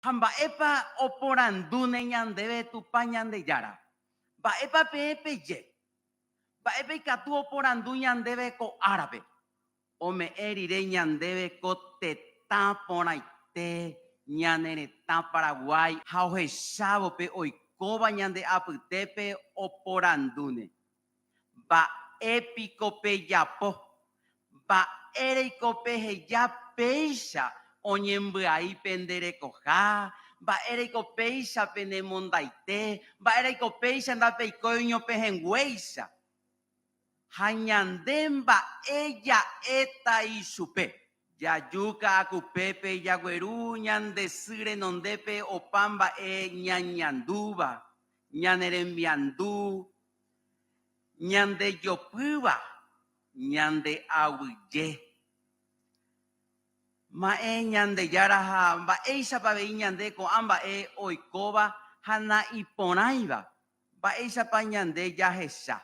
Ha mba'épa oporandúne ñandéve Tupã Ñandejára? Mba'épa peẽ peje? Mba'épa ikatu oporandu ñandéve ko árape? Ome'ẽ rire ñandéve ko tetã porãite, ñane retã Paraguái ha ohechávo pe oikóva ñande apytépe oporandúne. Mba'e piko pejapo? Mba'éreiko peheja péicha oñembyai pende rekoha? Mba'éreiko péicha penemondaite? Mba'éreiko péicha ndapeikói oñopehẽnguéicha? Ha ñande mba'e ja'éta ichupe? Jaju ka'akupépe jagueru ñande sy renondépe opa mba'e ñañandúva, ñane rembiandu, ñande jopýva, ñande aguyje. Ma'ẽ Ñandejára ha mba'éichapa avei ñande ko'ã mba'e oikóva ha na'iporãiva, mba'éichapa ñande jahecha.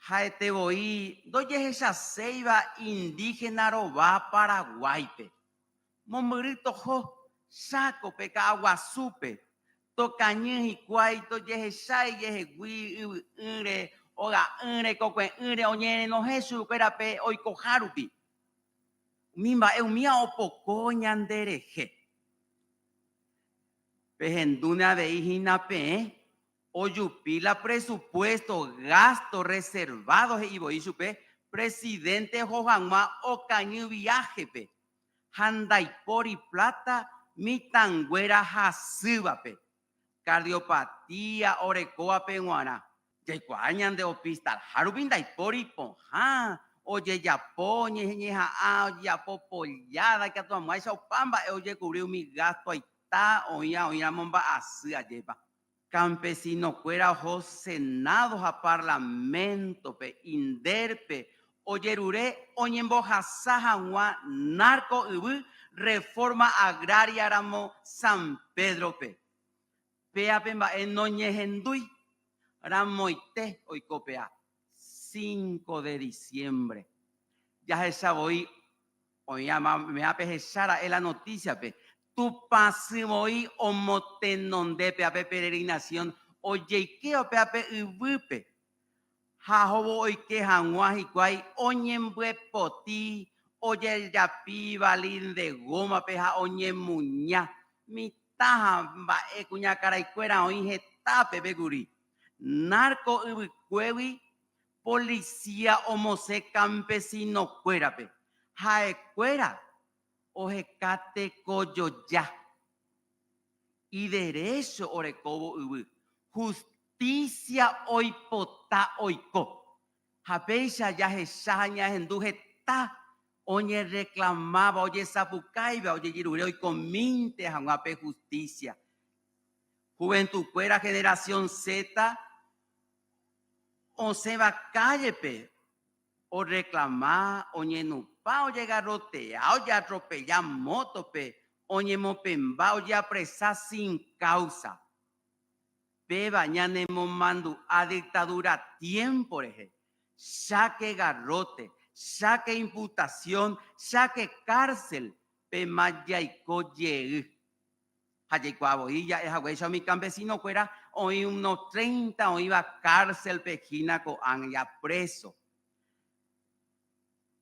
Ha'ete voi ndojehechaséiva indígena rova Paraguáipe. Mombyry toho Chákope Ka'aguasúpe, tokañy hikuái tojehecha ijehegui yvy'ỹre, oga'ỹre, kokue'ỹre oñerenohẽ chuguikuérape oikoha rupi. Umi mba'e umíva opoko ñande rehe. Pehendúne avei hína peẽ ojupi la presupuesto gasto reservado he'i voi chupe presidente oho hag̃ua okañy viaje-pe ha ndaipóri plata mitãnguéra hasývape, cardiopatía orekóvape g̃uarã. Jaikuaa ñande hospitalha rupi ndaipóri pohã ojejapo, oñeñeha'ã ojejapo pollada ikatu hag̃uáicha opa mba'e ojekubri umi gasto aita oĩva oĩramo mba'asy ajépa. Campesino-kuéra oho Senado ha Parlamento-pe, Inder-pe, ojerure oñembohasa hag̃ua narco yvy reforma agraria ramo San Pedro-pe. Péa pe mba'e noñehendúi ramoite oiko péa cinco de diciembre. Jahecha voi Oĩva pehecha ra'e la noticia-pe, Tupãsy voi omotenonde peape peregrinación ojeikéva peape yvýpe, ha ohóvo oike hag̃ua hikuái oñembyepoti, ojejapi balín de gómape ha oñemuña. Mitã ha mba'e kuñakaraikuéra oĩ heta peve kuri. Narco yvykuégui Policía omosẽ campesino-kuérape, ha'ekuéra oheka tekojoja, iderécho orekóvo yvy, justicia oipota oiko. Ha péicha jahecha ha ñahendu heta oñerreklamáva, ojesapukáiva, ojejerure oikomínte hag̃ua pe justicia. Juventud-kuéra generación Z Osẽva kállepe orreklama, oñenupã, ojegarrotea, ojeatropella mótope, oñemopẽmba, ojeapresa sin káusa. Péva ñanemomandu'a dictadura tiémpo rehe, cháke garróte, cháke imputación, cháke cárcel, pema jaiko jey. Ha jaikuaa voi ja'e haguéicha umi campesino-kuéra oĩ unos treinta oĩva cárcel-pe hína ko'ág̃a preso.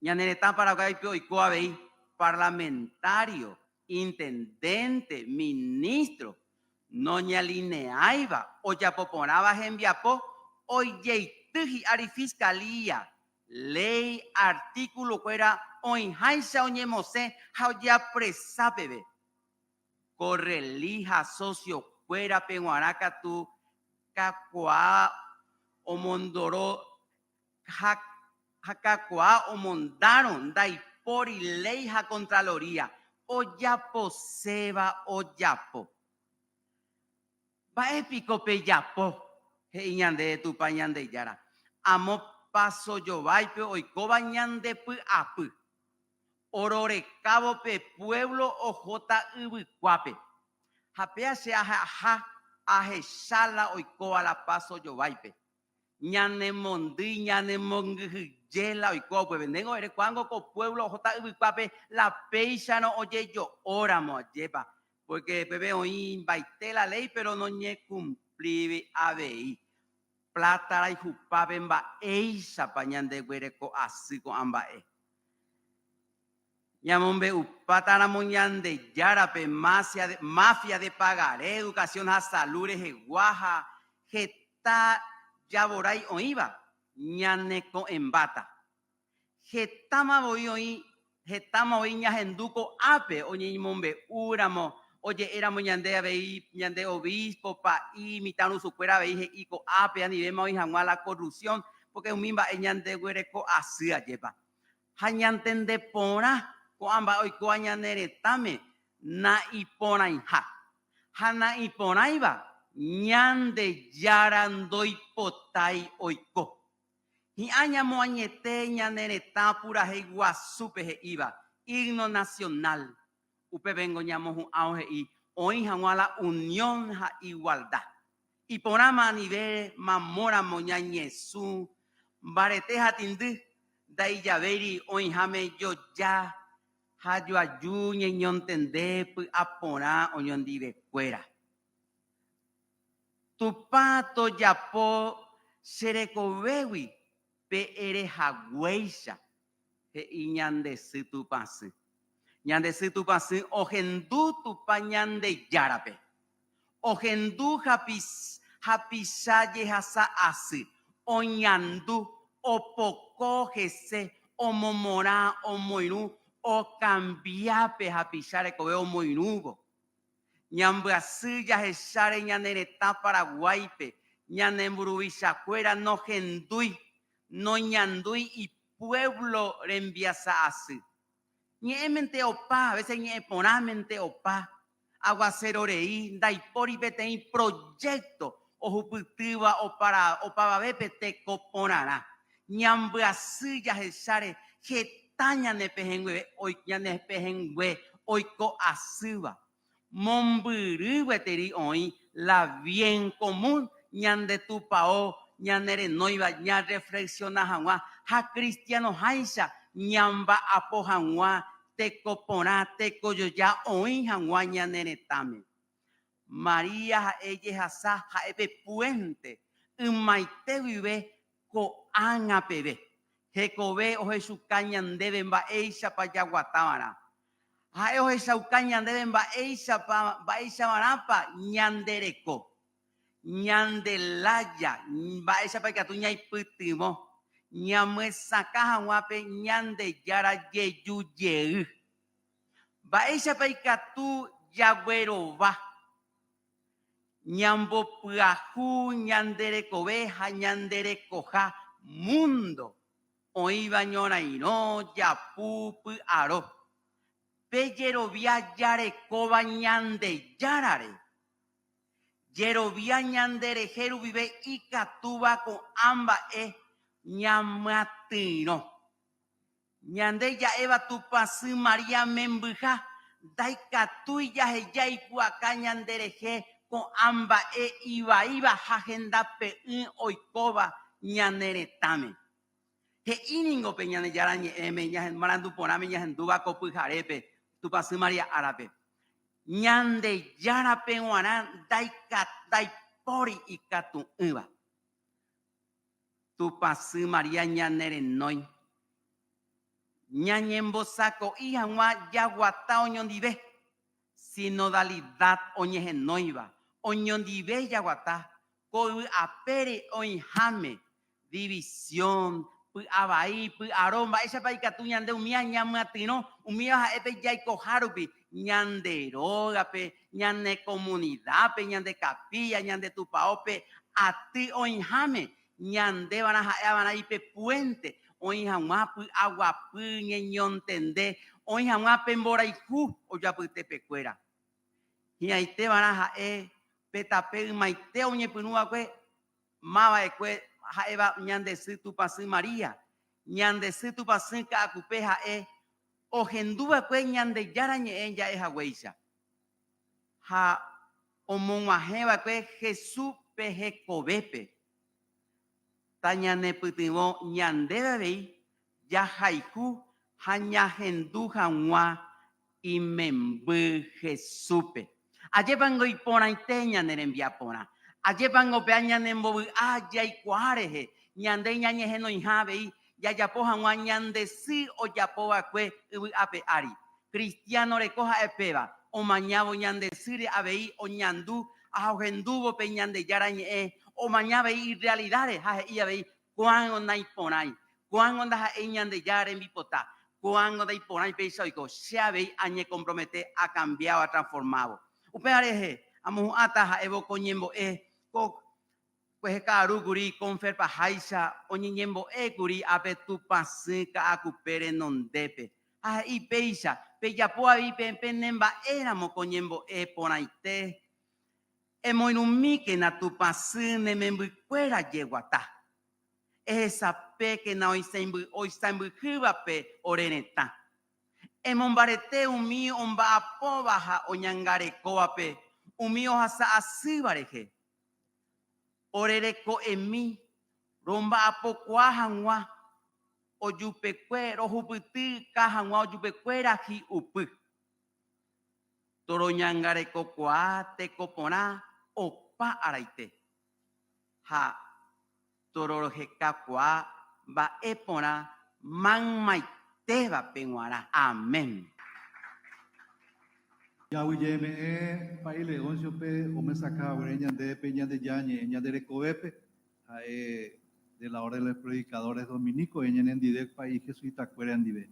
Ñane retã Paraguáipe oiko avei parlamentario, intendente, ministro, noñealineáiva, ojapo porãva hembiapo, oijeity hi'ári fiscalía, léi, artículo-kuéra oĩháicha oñemosẽ ha ojeapresa peve. Ko reli ha socio-kuérape g̃uarã katu kakuaa omondoro ha kakuaa omondárõ ndaipóri léi ha Contraloría ojaposéva ojapo. Mba'e piko pejapo? he'i ñande Tupã Ñandejára, amo paso jováipe oikóva ñande py'apy. Ororekávo pe puévlo ohóta yvykuápe. Ha péa che ahaha ahecha la oikóva la páso jováipe. Ñanemondýi ñanemongyhyje. okyhyje la oikóva upépe. Ndéngo erekuaángo ko pueblo ohóta yvykuápe la péicharõ ojejo'óramo, ajépa. Porque upépe oĩ mbaite la ley pero noñekumplívi avei. Plata rayhupápe mba'éichapa ñandeguereko asy ko'ã mba'e. Ñamombe'upátaramo Ñandejárape mafia de pagaré, educación ha salud rehegua ha heta javorái oĩva, ñaneko'ẽmbáta. Hetáma voi oĩ, hetáma voi ñahendu ko'ápe oñeñemombe'úramo, oje'éramo ñande avei, ñande obispo, pa'i, mitãrusukuéra avei he'i ko'ápe anivéma oĩ hag̃ua la corrupción, porque umi mba'e ñandeguereko asy ajépa. Ha ñantende porã ko'ã mba'e oikóva ñane retãme na'iporãiha. Ha na'iporãiva Ñandejára ndoipotái oiko. Hi'ã ñamoañete ñane retã purahéi guasúpe he'íva, Himno Nacional. Upépengo ñamohu'ãvo he'i oĩ hag̃ua la unión ha igualdad. Iporãma anive mamóramo ñañesũ mbarete ha tindy, ndaijavéiri oĩháme joja ha joaju ñeñontende py'aporã oñondivekuéra. Tupã tojapo che rekovégui pe ere haguéicha, he'i ñande sy Tupãsy. Ñande sy Tupãsy ohendu Tupã Ñandejárape. Ohendu hapicha jehasa asy, oñandu, opoko hese, omomorã, omoirũ, okambia pe hapicha rekove omoirũvo. Ñambyasy jahecháre ñane retã Paraguáipe, ñane mburuvichakuéra nohendúi, noñandúi ipuévlo rembiasa asy. Ñe'ẽmente opa, a veces ñe'ẽ porãmente opa, aguacero rei, ndaipóri peteĩ proyecto ohupytýva opavavépe teko porãrã. Ñambyasy jahecháre heta ñane pehẽngue oiko asýva. Mombyry gueteri oĩ la bien común ñande tupao ñanerenóiva ñarreflexiona hag̃ua ha cristianoháicha ñamba'apo hag̃ua teko porã, tekojoja oĩ hag̃ua ñane retãme. María ha'e jehasa ha'e pe puénte ymaite guive ko'ág̃a peve. Hekove ohechuka ñandéve mba'éichapa jaguatava'erã. Ha'e ohechauka ñandéve mba'éichapa mba'eichavarãpa ñande reko, ñande lája, mba'éichapa ikatu ñaipytyvõ ñamyesakã hag̃ua pe Ñandejára jeju jey. Mba'éichapa ikatu jaguerova ñambopyahu ñande rekove ha ñande rekoha múndo oĩva ñorairõ, japu, py'aro? Pe jerovia jarekóva Ñandejárare, jerovia ñanderehe rupive ikatúva ko'ã mba'e ñamyatyrõ. Ñande ja'éva Tupãsy María membyha, ndaikatúi jaheja ipu'aka ñanderehe ko'ã mba'e ivaíva ha hendape'ỹ oikóva ñane retãme. He'i ningo pe Ñandejára Ñe'ẽme, marandu porãme ñahendúva ko pyharépe, Tupãsy María árape. Ñandejárape g̃uarã ndaipóri ikatu'ỹva. Tupãsy María ñanerenói, ñañembosako'i hag̃ua jaguata oñondive, sinodalidad oñehenóiva, oñondive jaguata ko yvy apére oĩháme división, py'avai, py'aro, mba'éichapa ikatu ñande umíva ñamyatyrõ, umíva ha'e pe jaikoha rupi, ñande rógape, ñane komunidápe, ñande kapílla, ñande tupaópe, aty oĩháme, ñandévarã ha'eavarã ipe puénte, oĩ hag̃ua py'aguapy ñeñontende, oĩ hag̃ua pe mborayhu ojoapytepekuéra. Hi'ãiteva'erã ha'e pe tape ymaite oñepyrũva'ekue mava'ekue ha'éva ñande sy Tupãsy María. Ñande sy Tupãsy ka'akupe ha'e ohenduva'ekue Ñandejára ñe'ẽ ja'e haguéicha ha omog̃uahẽva'ekue Jesús pe hekovépe. Tañanepytyvõ ñandéve avei. Jahayhu ha ñahendu hag̃ua imemby Jesúspe. Ajépango iporãite ñane rembiaporã. Ajépango péa ñanembovy'a jaikuaa rehe, ñande ñañehenoiha avei jajapo hag̃ua ñande sy ojapo va'ekue yvy ape ári. Cristiano reko ha'e péva, omañávo ñande sýre avei oñandu ha ohendúvo pe Ñandejára Ñe'ẽ, omaña avei irrealidáre ha he'i avei Ko'ág̃a naiporãi, ko'ág̃a ndaha'éi Ñandejára rembipota, ko'ág̃a ndaiporãi péicha oiko, che avei añekompromete akambiávo, atransformávo. Upéva rehe, amohu'ãta ha'évo ko ñembo'e, ko kuehe ka'aru kuri konferpaháicha oñeñembo'e kuri ápe Tupãsy Ka'akupe renondépe. Ha he'i péicha, Pejapo avei peẽ penemba'éramo ko ñembo'e porãite, Emoirũmíkena Tupã sy ne membykuéra jeguata. Ehesapékena oisãmbyhývape ore retã. Emombarete umi omba'apóva ha oñangarekóvape umi ohasa asýva rehe. Ore reko'emi romba'apokuaa hag̃ua ojupekue rohupytyka hag̃ua ojupekuéra hi'upy. Toroñangarekokuaa teko porã opa araite, ha tororohekakuaa mba'e porã maymaitévape g̃uarã. Amén. Jaguyjeme'ẽ Pa'i Leóncio-pe omyesakã haguére ñandéve pe Ñandejára ñe'ẽ ñande rekovépe, ha'e de la Orden de los Predicadores Dominicos, ñanendive Pa'i Jesuita-kuéra ndive.